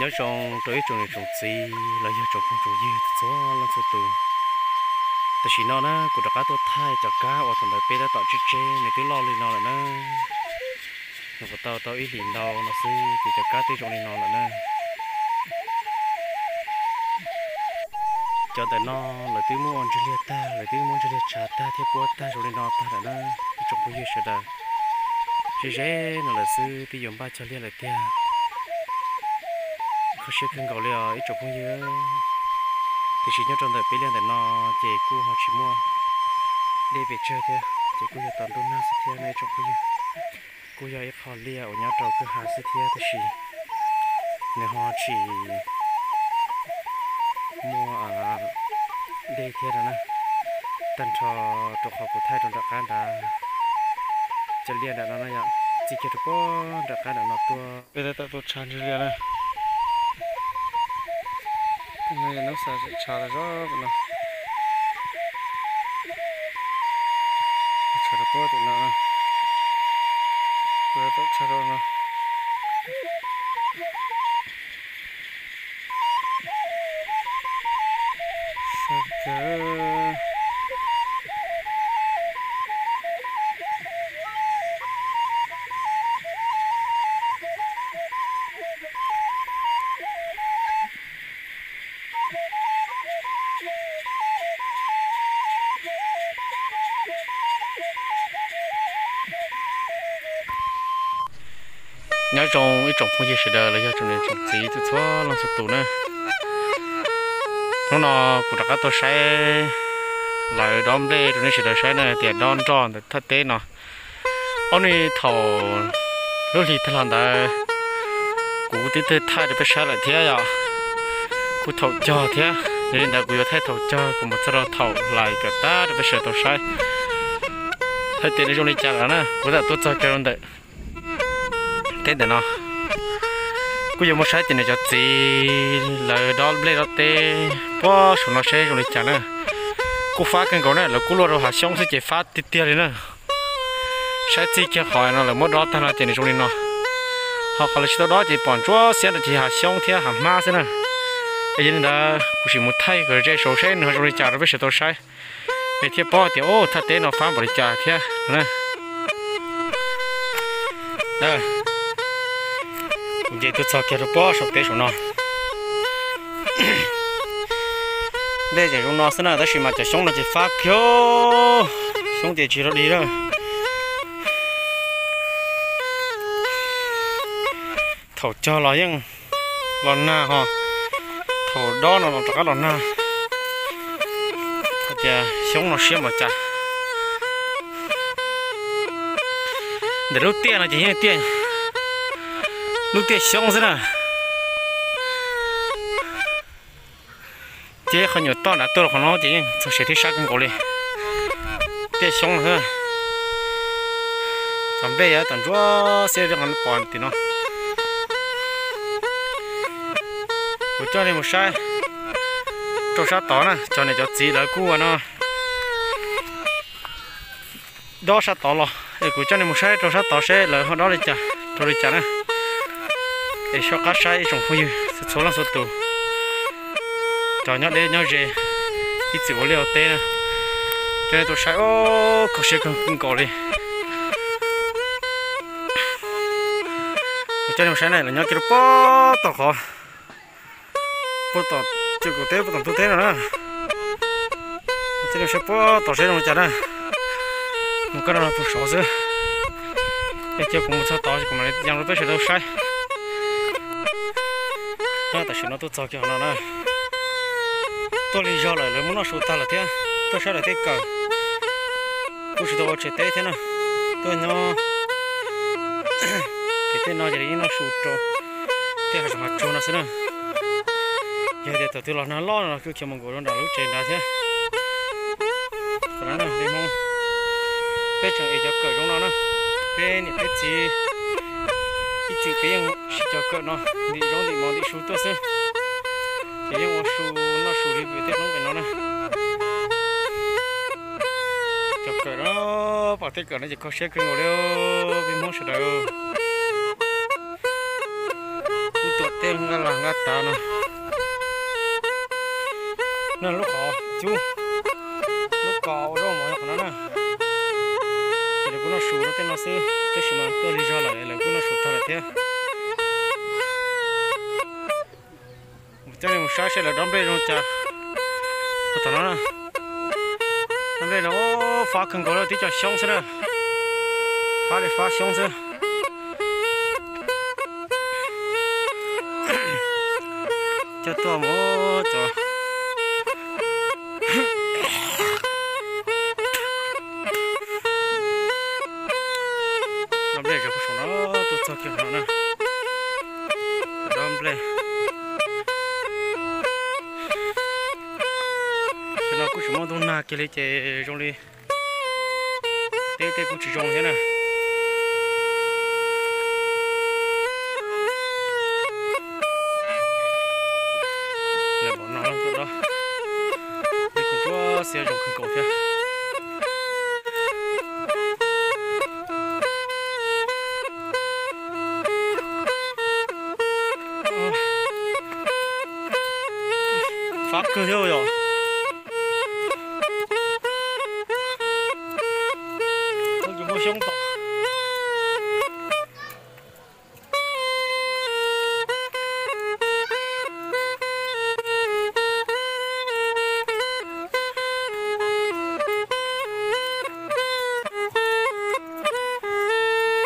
Nyob zoo rau ib tsoom niam tsoom txiv los yog tsoom phooj tsoom ywg txhua leej txhua tus. Tam sim no na kuv rov qab tuaj thaij cov kab uas thaum ntawd peb tab tom tseb tseb nws twb loj li no lawm na. Nws puas tau tau ib hlis ntau no xwb ces cov kab twb zoo li no lawm na. Cov ntawm no lawv twb muab ua ntsej liag tag, lawv twb muab ntsej liag tshav tag thiab puab tag zoo li no tag lawm na ib tsoom phooj ywg sawv daws. Ze ze no lawm xwb twb yuav npaj cog liaj lawm tiag. Kho siab kawg nkaus li os ib tsoom phooj ywg. Tiam sis nyob rau ntawm peb liaj ntawm no ces kuj ho tsis muaj dej pes tsawg thiab ces kuj yog tom ntug nag xwb thiab no ib tsoom phooj ywg. Kuj yog ib qho liaj uas nyob rau kwj ha xwb thiab tab sis nws ho tsis muaj dej thiab no na. Tag nrho rau qhov kuv thaij rau nram qab nrad, cov liaj nram no no yom, txij kiag rau puag nram qab nram no tuaj. Peb tab tom tuaj tshaj ntsej liaj na. Hnub no tshaj zom zaws no, tshaj rau puag tim no, tshaj rau no. Nyob zoo ib tsoom phooj ywg sawv daws los yog tsoom niam tsoom txiv txhua leej txhua tus na. Hnub no kuv rov qab tuaj saib lawv dob nplej rau nej sawv daws saib na, tias dob nroj ntawm thaj teb no. Ob hnub thaum lub hlis tag los ntawd kuv twb thaij rau peb saib lawm thiab yom. Kuj thaum cog thiab, yog li ntawd kuv yuav thaij thaum cog kuv mus txog rau thaum hlais kom tag rau peb sawv daws tau saib. Hais tias nws zoo li cas lawm na, kuv tawm tuaj txog kiag rau ntawm teb ntawm no. Kuj yuav mus saib tias nws cov txiv lawv dob nplej dob teb puag saum no seb zoo li cas na. Kuj fab kawg nkaus na, lawv kuj luaj rau hav xyoob xwb ces fab tiag tiag li na. Saib txij kiag qhov no lawv muab dob tag no ces nws zoo li no. Ho qhov lawv tsis tau dob ces pom ntsuab xiab rau ces hav xyoob thiab hav hmab xwb na. Es yog li ntawd kuv sim mus thaij kom ze saud seb nws ho zoo li cas rau peb sawv daws tau saib, es thiaj paub tias ub thaj teb no fab npaum li cas thiab na. Kuv nce tuaj txog kiag rau puag saum teb saum no. Dej tseem zoo no xwb na tab sis mas cov xyoob no ces fab kiag, xyoob ces tsis rov dig lawm. Thaum cog los yeej los nag ho, thaum dob no los rov qab los nag. Hais tias xyoob no siab npaum cas. Ntawm lub tiaj no ces yeej tiaj, lub tiaj xyoob xwb na. Ces qhov nyuam toj nrad tuaj rau qhov no ces yeej txog siav thiab sab kawg nkaus li. Tiaj xyoob xwb. Tom nplej yog tom ntsuab xiab rau qhov pom tim no. Kuv coj nej mus saib rau sab tod na, cov niam cov txiv lawv kuj ua no dob sab tod los es kuv coj nej mus saib rau sab tod seb lawv ho dob li cas rau li cas na. Es soj qab saib ib tsoom phooj ywg txhua leej txhua tus, cov nyob deb nyob ze, ib txwm ua liaj ua teb na, coj nej tuaj saib, kho siab kawg nkaus li. Kuv coj nej mus saib na, lawv nyob kiag rau puag tom qhov, puag tom cwm kuv teb puag tom ntug teb no na. Coj nej saib puag tom seb zoo li cas na. Mus koj no puag saud xwb, es cia kuv mus txog tod kuv mam li ya rau peb sawv daws saib. Tam sim no tuaj txog kiag qhov no na, tuaj lig zog lawm lawv muab noj su tag lawm thiab, tuaj saib lawv tej kawm. Kuj tsis tau ua tsev teb thiab na, tuaj nyob ces tej no ces yeej noj su rau tej hav zoov hav tsuag no xwb na. Yog tias thaum twg los nag loj no los kuj khiav mus nkaum rau nram lub tsev nrad thiab. Qhov no na, peb Hmoob, peb tseem ev cov kawm zoo no na. Peb niam peb txiv ib txwm peb yeej siv cov kawm no ntim zaub ntim mov ntim su tuaj xwb, ces yeej ua su noj su li vim tej Hmoob pem no na. Cov kawm no, pom tej kawm no ces kho siab kawg nkaus li peb Hmoob sawv daws. Kuj tuam tej nqaj las nqaj tav no. No lub qhov cub, lub qhov ua zaub mov qhov no na. Ces lawv kuj noj su rau tej no xwb, tab sis mas tuaj lig zog lawm lawv kuj noj su tag lawm thiab. Mus coj nej mus saib seb lawv dob nplej zoo cas. Puag tom no na, dob nplej no fab kawg nkaus li, tib co xyoob xwb na. Fab li fab xyoob xwb. Coj tuaj mus cov dob nplej zog puag saum no, tuaj txog kiag no na. Dob nplej. Tam no kuj tsis muaj ntuj nag kiag li ces zoo li teb tej kuj tsis zoo thiab na. Lawv pom no tuaj dob, tej kuj ntsuab xiab zoo kawg nkaus thiab. Fab kawg thiab yom. Kuj tsis muaj xyoob tom.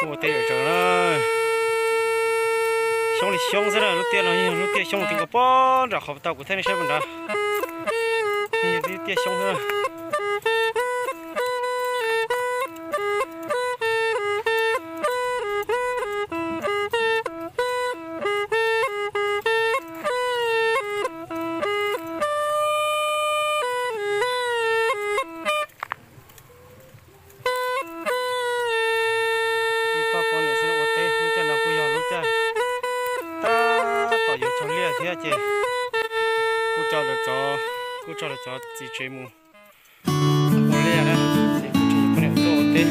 Ua teb yam tsaws na. Xyoob li xyoob xwb na, lub tiaj no yog lub tiaj xyoob ti nkaus pob nram qhov tau kuv thaij nej saib puag nrad. Yog lub tiaj xyoob xwb na. Ib pab poj niam xwb ua teb, lub caij no kuj yog lub caij tab tom yuav tsaus liaj thiab ces kuj tso lawv cov, kuj tso lawv cov txiv tsev mus ua liaj na, ces kuj tso poj niam tuaj ua teb.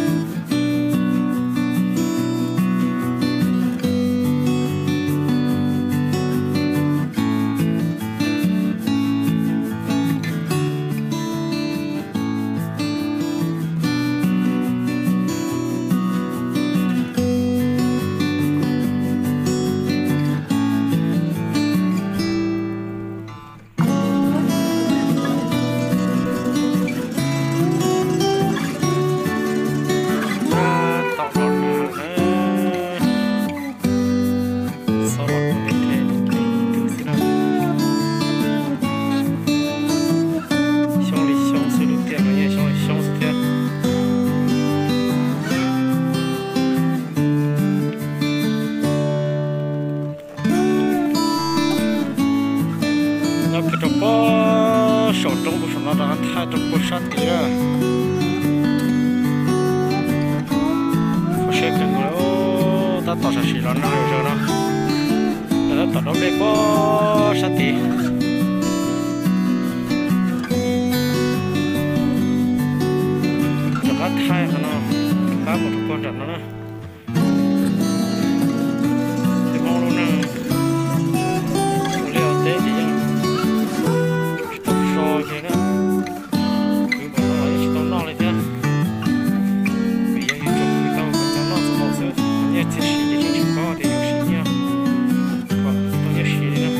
Tab tom los nag na, xob los kuj ntev ntev tus xwb na. Xyoob li xyoob xwb, lub tiaj no yeej xyoob li xyoob xwb thiab. Nyob kiag rau pob saum roob puag saum no rov qab thaij rau puag sab tid na. Kho siab kawg nkaus li, tab tom sam sim los nag zog no. Lawv tab tom dob nplej pob sab tid. Rov qab thaij qhov no, rov qab mus rau puag nram no na. Ces Hmoob lub neej ua liaj ua teb ces yeej tsis tau so kiag na. Kwv npaum no los yeej tsis tau noj li thiab. Vim yog yus tsuas kwv tau cov noj txog nkaus xwb, nyiaj txiag siv ces yeej tsis paub tias yus siv nyiaj kom tau nyiaj siv li na.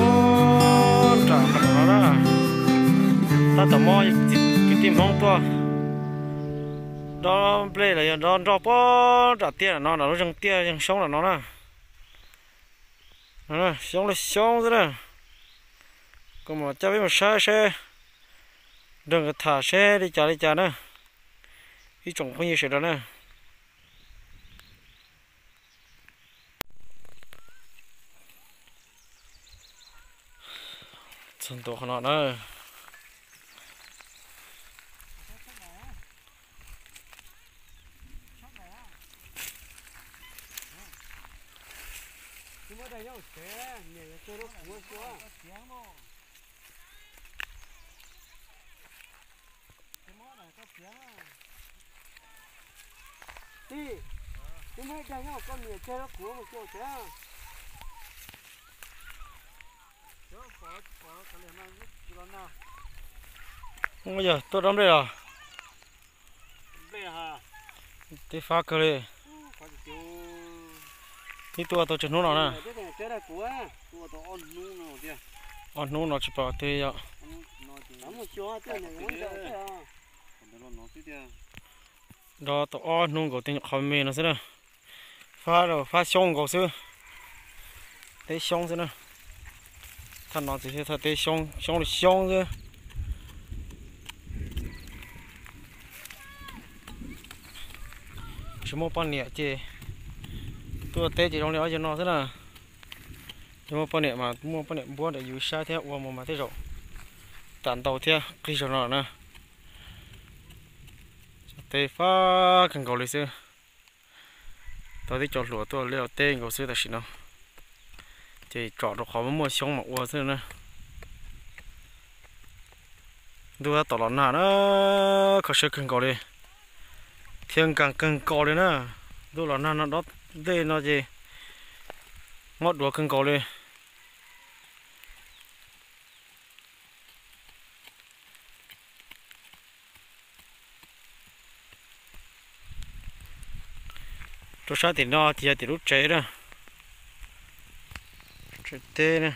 Ua nram qhov no na, tab tom muaj kwv tij Hmoob tuaj dob nplej los yog dob nroj pob nram tiaj no, nram lub zeeg tiaj zeeg xyoob nram no na. Xyoob li xyoob xwb na. Kuv mam coj peb mus saib seb Nrog nkawd tham seb li cas li cas na, ib tsoom phooj ywg sawv daws na. Txog ntua qhov no na. Tij, wb muab ib daig nyob koj niam tseg rau kuv mus xyuas thiab. Yog tuaj dob nplej los? Tib fab kawg li. Ib tuaj tau tsawg hnub no na? Ob hnub no tsis pom twg yom. Dob tau ob hnub nkaus tej nyuam qhov me no xwb na. Fab, fab xyoob nkaus xwb. Teb xyoob xwb na. Thaj no tsis yog thaj teb xyoob, xyoob li xyoob xwb. Tsis muaj poj niam ces tuaj teb ces zoo li ob yawg no xwb na. Yog muaj poj niam mas muaj poj niam npuab ntawm yus saib thiab ua mus mas tej zaum tas ntau thiab qig zog no na. Teb fab kawg nkaus li xwb. Tau tib co hluas tuaj liaj teb nkaus xwb tam sim no. Ces tsom rau qhov muaj xyoob mas ua xwb na. Ntuj tab tom los nag na, kho siab kawg nkaus li, thiab nkeeg kawg nkaus li na. Ntuj los nag no dob ntej no ces mob duav kawg nkaus li. Rau sab tim no ces yog tim lub tsev na, tsev teb na.